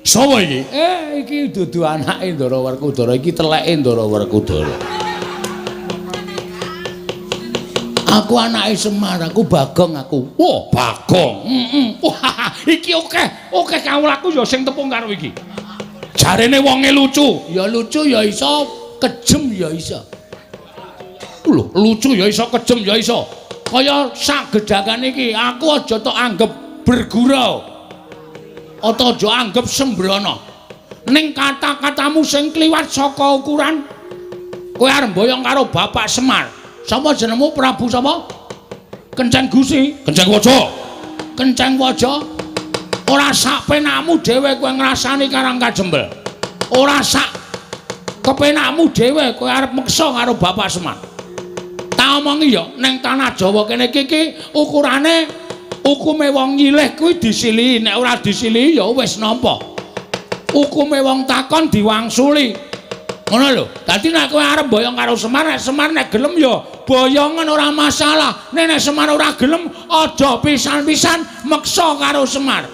Sapa iki? Iki dudu anake Ndara Werkudara, iki teleke Ndara Werkudara. Aku anake Semar, aku Bagong aku. Wah, Bagong. Heeh. Wah, iki akeh, akeh kawulaku ya sing tepung karo iki. Jarene wonge lucu. Ya lucu ya iso, kejem ya iso. Lho, lucu ya iso, kejem ya iso. Kaya sak gedhakan iki, aku aja tok anggep bergurau. Atau aja anggep sembrono. Ning kata-katamu sing kliwat saka ukuran, kowe arep mboyong karo Bapak Semar. Sapa jenengmu Prabu sapa? Kenceng Gusi, Kenceng Waja. Kenceng Waja. Ora sak penakmu dhewe kowe ngrasani Karang Kajembel. Ora sak kepenakmu dhewe kowe arep meksa karo Bapak Semar. Tak omongi ya, ning tanah Jawa kene iki ukurane hukume wong nyilih kuwi disilihi, nek ora disilihi ya wis nampa. Hukume wong takon diwangsuli. Ngono lho. Dadi nek kowe arep mboyong karo Semar, nek Semar nek gelem ya boyongen ora masalah. Nek Semar ora gelem aja pisan-pisan meksa karo Semar.